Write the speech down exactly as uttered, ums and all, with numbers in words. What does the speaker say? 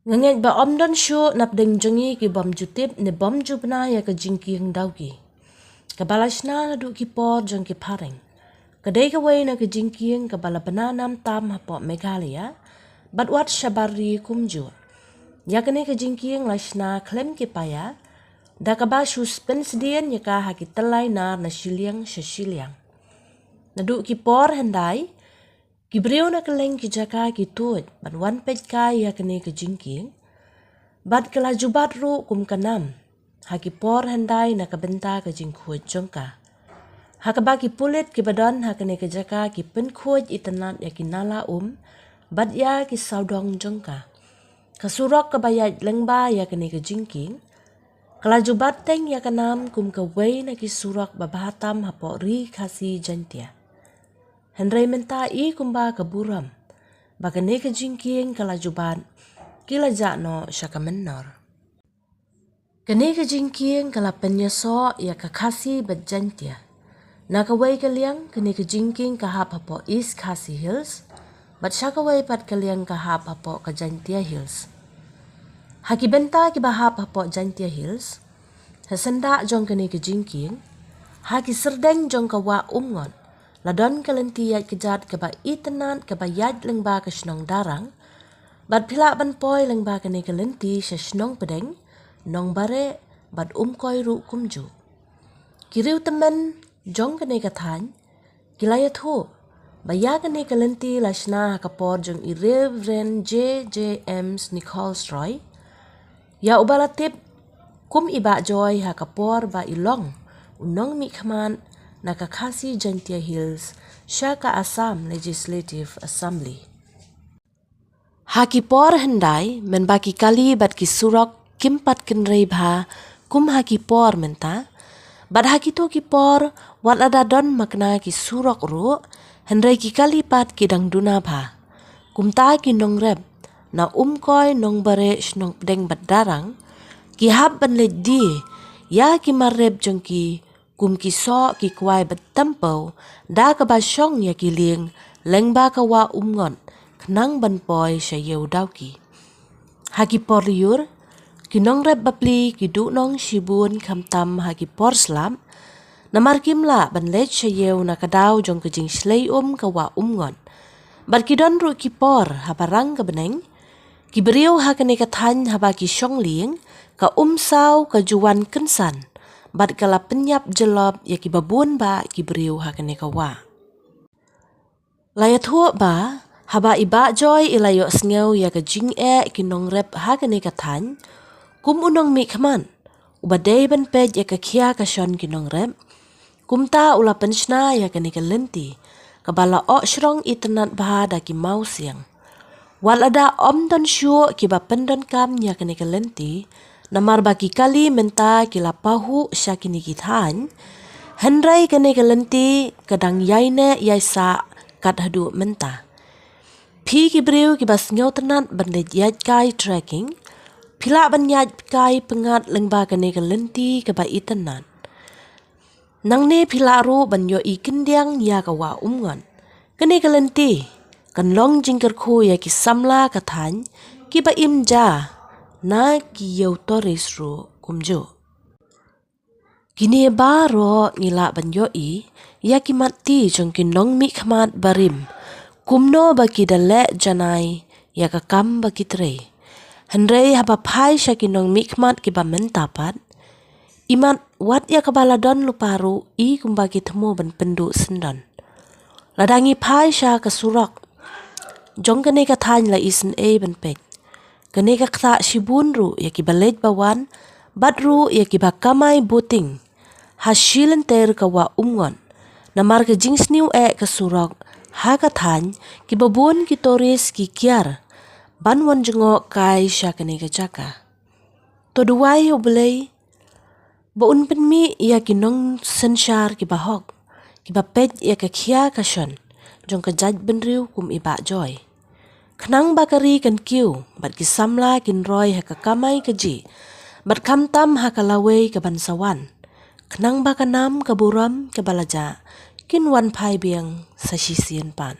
Nga ngeit ba ym don shuh napdeng jong ngi ki bym ju tip ne bym ju bna ïa ka jingkieng Dawki, kaba la shna naduh ki por jong ki phareng. Ka dei kawei na ka jingkieng kaba la bna nam tam hapoh Meghalaya bad wat shabar ri kumjuh. Ïa kane ka jingkieng la shna khlem ki paia, da kaba shu spin sdien ïa ka ha ki tyllai nar na shiliang sha shiliang. Naduh ki por hyndai, ki briew na kylleng ki jaka ki tuid ban wan peit kai ïa kane ka jingkieng, bad ka la ju bat ruh kum ka nam ha ki por hyndai na ka bynta ka jingkhuid jong ka. Ha kaba ki pulit kiba don ha kane ka jaka ki pynkhuid itynnad ïa ki nala um bad ïa ki sawdong jong ka. Ka surok kaba ïaid lyngba ïa kane ka jingkieng ka la ju bat teng ïa ka nam kum kawei na ki surok ba bha tam hapoh Ri Khasi Jaiñtia. Hynrei mynta i kumba ka burom ba kane ka jingkieng ka la ju bat, ki la jah noh sha ka mynnor. Kane ka jingkieng ka la pynïasoh ïa ka Khasi bad Jaiñtia. Na kawei ka liang, kane ka jingkieng ka hap hapoh East Khasi Hills, bad sha kawei pat ka liang ka hap hapoh ka Jaiñtia Hills. Ha ki bynta kiba hap hapoh Jaiñtia Hills, ha syndah jong kane ka jingkieng, ha ki syrdeng jong ka Wah Umngot, la don ka lynti ïaid kjat kaba itynnad kaba ïaid lyngba ka shnong Darrang, bad phi lah ban poi lyngba kane ka lynti sha shnong Pdeng, Nongbareh, bad Umkoi ruh kumjuh. Ki riew tymmen jong kane ka thaiñ ki la ïathuh ba ïa kane ka lynti la shna ha ka por jong i Reverend J J M Nichols Roy, ïa uba la tip kum i Bah Joy ha ka por ba i long u nongmihkhmat na ka Khasi Jaiñtia Hills sha ka Assam Legislative Assembly. Ha ki por hyndai, mynba ki kali bad ki surok kim pat kynrei bha kum ha ki por mynta, bad ha kito ki por wat lada don makna ki surok ruh, hynrei ki kali pat ki dang duna bha. Kumta ki nongrep na Umkoi, Nongbareh, shnong Pdeng bad Darrang ki hap ban leit die ïa ki marrep jong ki kum ki soh, ki kwai bad tympew, da kaba shong ïa ki lieng lyngba ka Wah Umngot khnang ban poi sha ïew Dawki. Ha ki por lyiur, ki nongrep bapli ki duhnong shibun khamtam ha ki por slap, namar kim lah ban leit sha ïew na ka daw jong ka jingshlei um ka Wah Umngot. Bad ki don ruh ki por haba rang ka bneng, ki briew ha kane ka thaiñ haba ki shong lieng, ka umsaw ka ju wan kynsan bad ka la pynïap jyllop ïa kiba bun bah ki briew ha kane ka wah. La ïathuh ba haba i Bah Joy i la ïohsngew ïa ka jingeh ki nongrep ha kane ka thaiñ, kum u nongmihkhmat uba dei ban peit ïa ka khia ka shon ki nongrep, kumta u la pynshna ïa kane ka lynti kaba la ong shrong itynnad bha da ki mawsiang. Wat lada ym don shuh kiba pyndonkam ïa kane ka lynti, namar ba ki kali mynta ki la pahuh sha kine ki thaiñ, hynrei kane ka lynti ka dang ïaineh ïaisah kat haduh mynta. Phi ki briew kiba sngewtynnad ban leit ïaid kai trekking, phi lah ban ïaid kai pyngngad lyngba kane ka lynti kaba itynnad. Nangne phi lah ruh ban ïohi kyndiang ïa ka Wah Umngot. Kane ka lynti kan long jingkyrkhu ïa ki samla ka thaiñ kiba im ja na ki ïew tourist ruh kumjuh. Kine baroh ngi lah ban ïohi ïa ki mat ti jong ki nongmihkhmat barim, kumno ba ki da leh janai ïa ka kam ba ki trei. Hynrei haba phai sha ki nongmihkhmat kiba mynta pat, imat wat ïa kaba la don lypa ruh i kumba ki thmu ban pynduh syndon. Lada ngi phai sha ka surok jong kane ka thaiñ, la isynei ban peit. Kane ka ktah shibun ruh ïa kiba leit ba wan, bad ruh ïa kiba kamai boating ha shi lynter ka Wah Umngot. Namar ka jingsniew eh ka surok ha ka thaiñ, kiba bun ki tourist ki kiar ban wan jngoh kai sha kane ka jaka. To duwai U Blei ba un pynmih ïa ki nongsynshar kiba hok, kiba peit ïa ka khia ka shon jong ka jaitbynriew kum i Bah Joy. Khnang ba ka ri kan kiew, bad ki samla kin roi ha ka kamai kajih, bad khamtam ha ka lawei kaban sa wan. Khnang ba ka nam ka burom kaba la jah kin wan phai biang sa shisien pat.